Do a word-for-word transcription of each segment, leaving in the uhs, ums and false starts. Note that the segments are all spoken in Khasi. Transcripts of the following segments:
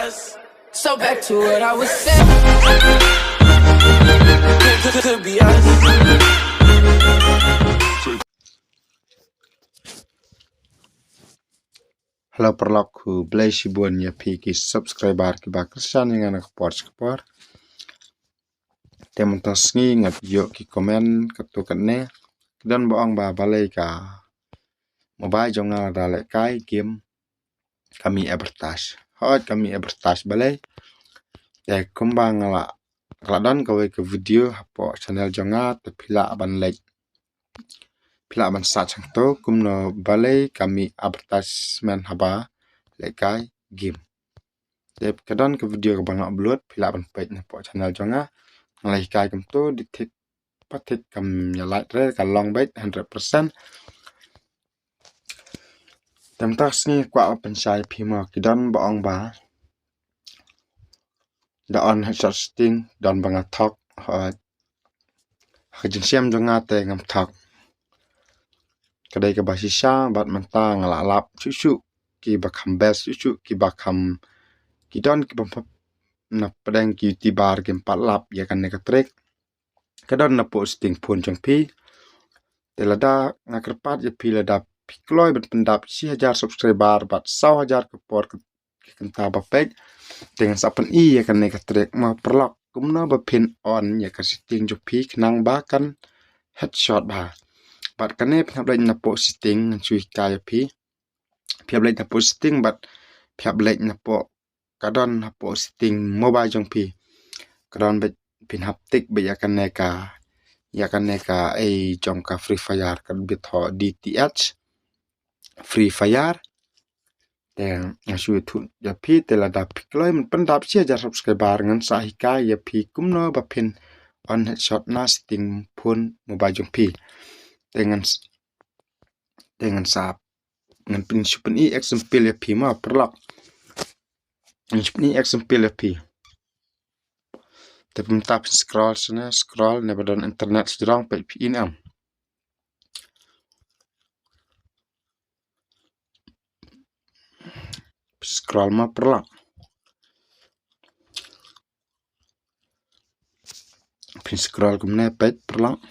So back to what I was saying. Could, could, could be us. Hello paralok, khublei shibun ïa phi ki subscriber kiba kyrshan ïa nga na ka por sha ka por. Te mynta ka sngi nga ïoh ki comment katto katne. Ki don ba ong ba balei ka mobile jong nga lada lehkai game ka mih advertise. Hooid, ka mih advertise balei. Te kumba nga la, la don kawei ka video hapoh channel jong nga, te phi lah ban leit, phi lah ban search hangto kumno balei ka mih advertisement haba lehkai game. Te ka don ka video kaba nga upload, phi lah ban peit na hapoh channel jong nga. Nga la hikai kumto, di thik pa thik kam ïa lait re, ka long beit hundred percent. Te mynta ka sngi kwah ban pynshai phi mo, ki don ba ong ba da on headshot setting, don ba nga thok, ha, ha ka jingshem jong nga te ngam thok. Ka dei kaba shisha, bad mynta nga la lap shuh shuh kiba kham best, shuh shuh kiba kham, ki don kiba pynpep na pdeng ki YouTuber kim pat lap ïa kane ka trick. Ka don napoh setting phone jong phi. Te lada nga kyrpad ïa phi, lada phi kloi ban pyndap shi hajar subscriber bad saw hajar ka por ka, ka kynta ba peit. Te ngan sa pyni ïa kane ka trick mo paralok, kumno ba phin on ïa ka setting jong phi khnang ba kan headshot bha. Bad kane phin hap leit napoh setting, ngan shu hikai ïa phi. Phi hap leit napoh setting bad phi hap leit napoh, ka don hapoh setting mobile jong phi. Ka don beit, phin hap tick beit ïa kane ka, ïa kane ka, ei, jong ka Free Fire, ka bit ho D T H Free Fire. Te nga shu ïathuh ïa phi, te lada phi kloi ban pyndap shi hajar subscriber, ngan sa hikai ïa phi kumno ba phin on headshot na setting phone mobile jong phi. Te ngan s-, te ngan sa, ngan pyn, shu pyni example ïa phi mo paralok. Ngan shu pyni example ïa phi. Te mynta phin scroll shane, scroll ne ba don internet shajrong, peit phi in em. Phin scroll mo paralok. Phin scroll kumne, peit paralok.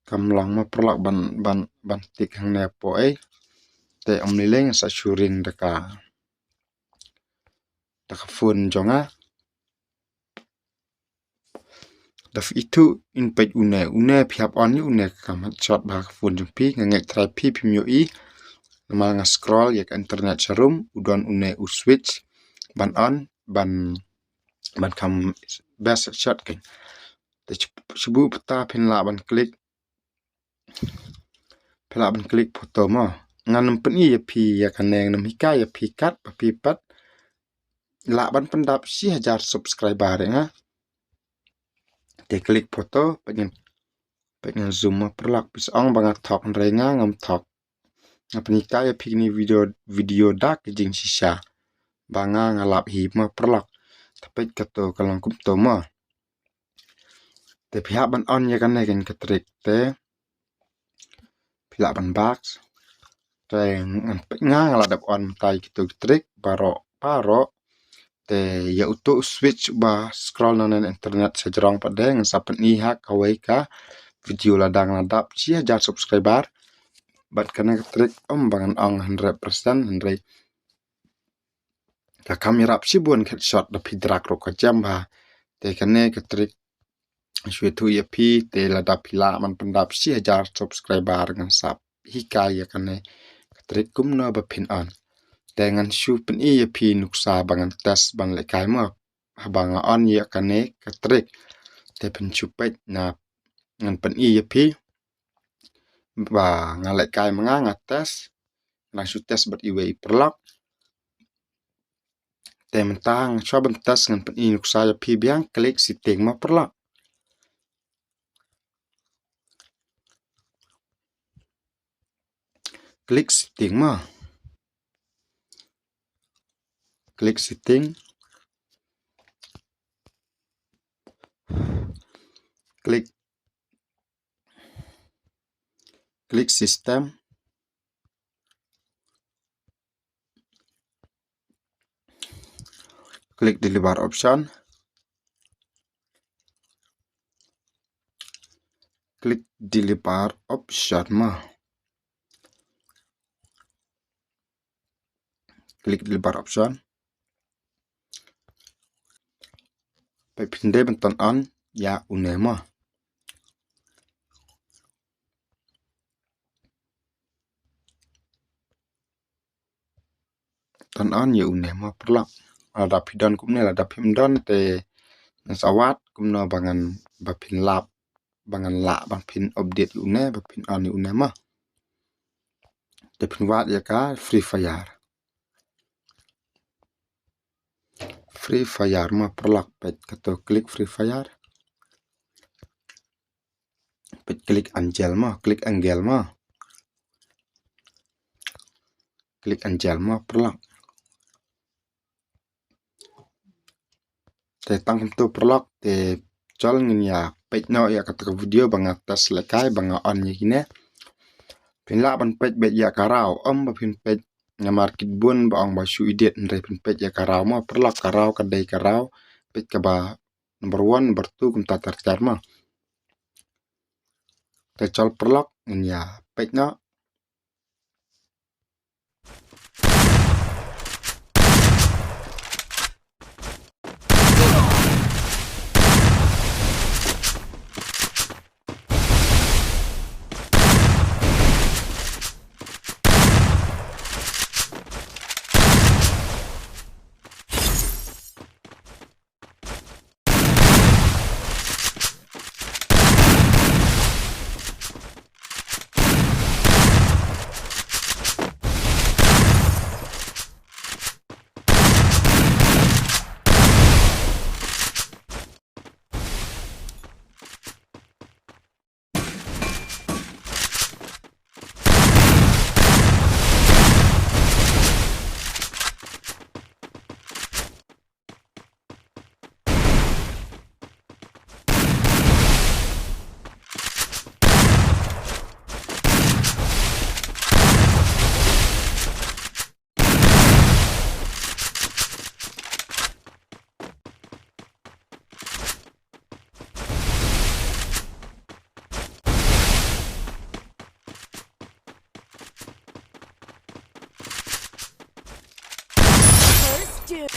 Kam long mo paralok ban, ban, ban tick hangne hapoh ei. Te ym lei lei, ngan sa shu ring da ka, da ka phone jong nga. Da phi ithuh, in peit une, une phi hap on ïa une, kam headshot bha ka phone jong phi. Nga ngeit trai phi phim ïohi. Namar nga scroll ïa ka internet sharum, u don une u switch ban on, ban, ban kham best headshot kein. Te shu, shu buh pyrta phin lah ban click. Phi lah ban click photo mo. Ngan ym pyni ïa phi ïa kane, ngan ym hikai ïa phi kat ba phi pat lah ban pyndap shi hajar subscriber ïa nga. Te click photo, peit ngan, peit ngan zoom mo paralok. Phi sa ong ba nga thok, hynrei nga ngam thok. Nga pynhikai ïa phi kine video, video da ka jingshisha ba nga, nga lap hi mo paralok. Te peit kato ka long kumto mo. Te phi hap ban on ïa kane, kane ka trick te phi lah ban back. Te ngan peit nga, nga la dep on mynta ïa kito ki trick baroh baroh. Te ïa uto u switch uba scroll na ne internet shajrong pat de, ngan sa pyni ha kawei ka video lada nga la dap shi hajar subscriber. Bad kane ka trick ym ba ngan ong hundred percent, hynrei ka kham ïarap shibun headshot da phi drag ruh ka jam bha. Te kane ka trick shu ïathuh ïa phi, te lada phi lah ban pyndap shi hajar subscriber, ngan sa hikai ïa kane ka trick kumno ba phin on. Te ngan shu pyni ïa phi nuksa ba ngan test ban lehkai mo, haba nga on ïa kane ka trick. Te phin shu peit na, ngan pyni ïa phi ba nga lehkai ma nga, nga test. Ngan shu test bad iwei i paralok. Te mynta nga shu ban test, ngan pyni nuksa ïa phi biang. Click setting mo paralok. Click setting mo. Click setting. Click, click system. Klik deliver option. Klik deliver option mo. Klik deliver option. Peit phin dei ban turn on ïa une mo. Turn on ïa une mo paralok. Lada phi don kumne, lada phim don te ngan sa wad kumno ba ngan, ba phin lap, ba ngan lah ban phin update ïa une, ba phin on ïa une mo. Te phin wad ïa ka Free Fire. Free Fire mo paralok, peit kato, klik Free Fire. Peit klik Angel mo, klik Angel mo. Klik Angel mo paralok. Te tang kumto paralok, te jol ngin ïa peit noh ïa kata ka video ba nga test lehkai, ba nga on ïa kine. Phin lah ban peit beit ïa ka raw, ym ba phin peit namar kit bun ba ong ba shu edit, hynrei phin peit ïa ka raw mo paralok, ka raw ka dei ka raw, peit kaba number one, number two kumta ter ter mo. Te jol paralok ngin ïa peit noh. First doom.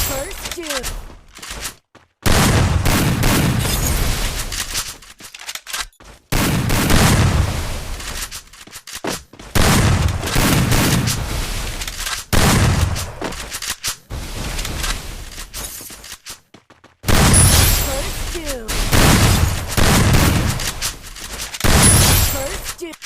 First doom. First doom. First doom.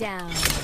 down.